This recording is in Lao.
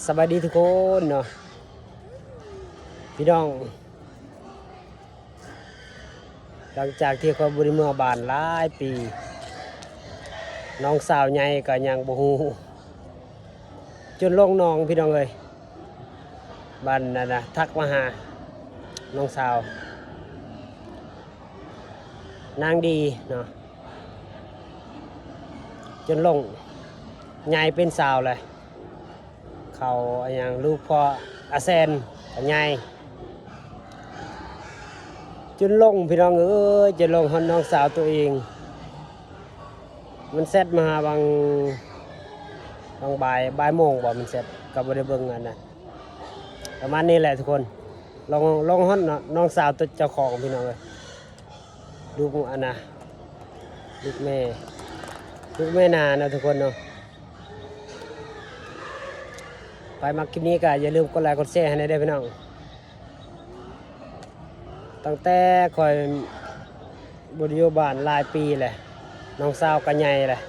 ສະບາຍດີທຸກຄົນເນາະ ພີ່ນ້ອງ. ຫຼັງຈາກທີ່ຂ້ອຍບໍ່ໄດ້ເມືອບ້ານຫຼາຍປີ, ນ້ອງສາວໃຫຍ່ກໍຍັງບໍ່ຮູ້ ຈົນລົງໜອງ ພີ່ນ້ອງເອີຍ. ບັດນັ້ນນະ ທັກມາຫານ້ອງສາວ ນາງດີເນາະ ຈົນລົງ ໃຫຍ່ເປັນສາວແລ້ວ. ເຂົາອາຫຍັງ ລູກພໍ່ອາແຊນກໍໃຫຍ່ ຈົນລົງ ພີ່ນ້ອງເອີຍ, ຈົນລົງຮອດນ້ອງສາວຕົວເອງ. ມັນແຊັດມາຫາຫວ່າງ ຫວ່າງບ່າຍ ບ່າຍໂມງບໍ ມັນແຊັດ ກໍບໍ່ໄດ້ເບິ່ງອັນນັ້ນ. ປະມານນີ້ແຫຼະທຸກຄົນ. ລົງ ລົງຮອດເນາະ ນ້ອງສາວຕົວເຈົ້າຂອງ ພີ່ນ້ອງເອີຍ. ລູກອັນນະ ລູກແມ່ ລູກແມ່ນາເນາະທຸກຄົນເນາະ. ໃຜມັກຄລິບນີ້ກໍຢ່າລືມກົດໄລກົດແຊໃຫ້ແດ່ເດີພີ່ນ້ອງ. ຕັ້ງແຕ່ຂ້ອຍບໍ່ໄດ້ຢູ່ບ້ານຫຼາຍປີແຫຼະ, ນ້ອງສາວກໍໃຫຍ່ແຫຼະ,